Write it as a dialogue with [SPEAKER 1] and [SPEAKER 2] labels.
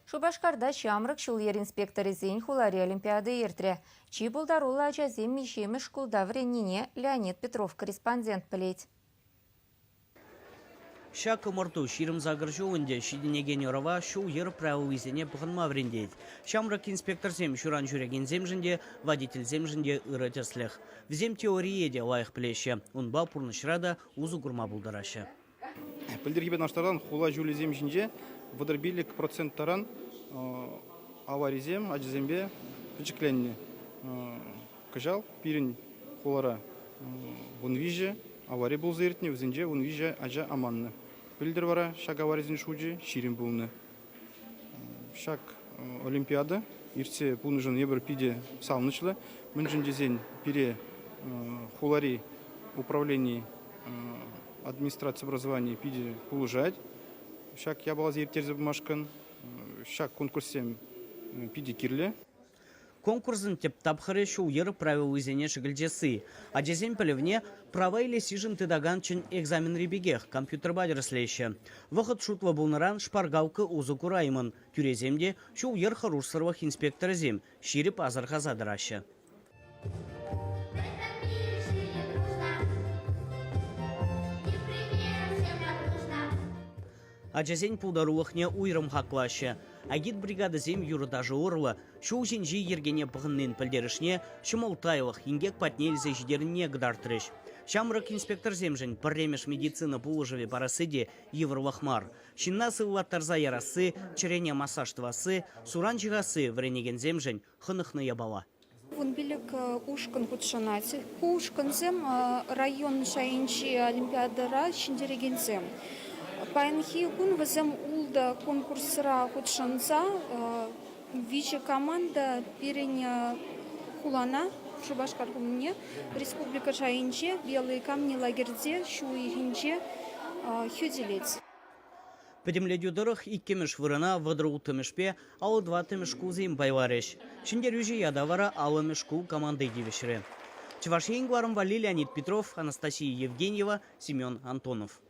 [SPEAKER 1] Шупашкарта ҫамрӑк ҫул-йӗр инспекторӗсен хулари олимпиади иртрӗ. Чи пултаруллӑ ачасем миҫемӗш шкулта вӗреннине Леонид Петров корреспондент пӗлет.
[SPEAKER 2] Ҫак ӑмӑрту 28 ҫул ӗнтӗ ҫитӗнекен ӑрӑва ҫул-йӗр правилисене пӑхӑнма вӗрентет. Ҫамрӑк инспекторсем ҫуран ҫӳрекенсемшӗн те, водительсемшӗн те ырӑ тӗслӗх. Вӗсем теорие те лайӑх пӗлеҫҫӗ, унпа пурнӑҫра та усӑ курма пултараҫҫӗ.
[SPEAKER 3] Пӗлтӗрхипе танлаштарсан хула ҫулӗсем ҫинче 35% таран аварисем ачасемпе пӗчӗкленнӗ. Кӑҫал пирӗн хулара 13 авари пулса иртнӗ, вӗсенче 13 ача аманнӑ. Пӗлтӗр вара ҫак аварисен шучӗ 20 пулнӑ. Ҫак олимпиада иртсе пынӑшӑн эпир питӗ савӑнӑҫлӑ. Мӗншӗн тесен пире хулари управлени администраци образованийӗ питӗ пулӑшать. Ҫак япаласене ирттерсе пымашкӑн ҫак конкурссем питӗ кирлӗ.
[SPEAKER 2] Конкурсӑн тӗп тапхӑрӗ ҫул-йӗр правилисене шӗкӗлчесси. Ачасен пӗлӗвне права илессишӗн тытакан чӑн экзаменри пекех компьютерпа тӗрӗслеҫҫӗ. Вӑхӑт шутлӑ пулнӑран шпаргалка усӑ кураймӑн. Тӳресем те, ҫул-йӗр хӑрушсӑрлӑх инспекторӗсем ҫирӗп асӑрхаса тӑраҫҫӗ. Ачасен пултарулӑхне уйрӑм хаклаҫҫӗ. Агитбригадӑсем юрӑ-ташӑ урлӑ ҫул ҫинчи йӗркене пӑхӑннин пӗлтерӗшне ҫӑмӑлттайлӑх инкек патне илсе ҫитернине кӑтартрӗҫ. Ҫамрӑк инспекторсемшӗн пӗрремӗш медицина пулӑшӑвӗ парасси те йывӑрлӑх мар. Ҫынна сывлаттарса ярасси, чӗрене массаж тӑвасси, суран ҫыхасси вӗренекенсемшӗн хӑнӑхнӑ япала.
[SPEAKER 4] 15 ушкӑн хутшӑнать. Ку ушкӑнсем район шайӗнчи олимпиадӑра ҫӗнтерекенсем. Паянхи кун вӗсем ултӑ конкурсра хутшӑнса виҫӗ команда пирӗн хулана, Шупашкар хулине республика шайӗнче «Белые камни» лагерьте ҫу уйӑхӗнче хӳтӗлет.
[SPEAKER 2] Пӗтӗмлетӳ тӑрӑх иккӗмӗш вырӑна 36-мӗшпе 54-мӗш шкулсем пайларӗҫ. Ҫӗнтерӳҫӗ ята вара 50-мӗш шкул команди тивӗҫрӗ. Чӑваш Ен кӑларӑм валли Леонид Петров, Анастасия Евгеньева, Семен Антонов.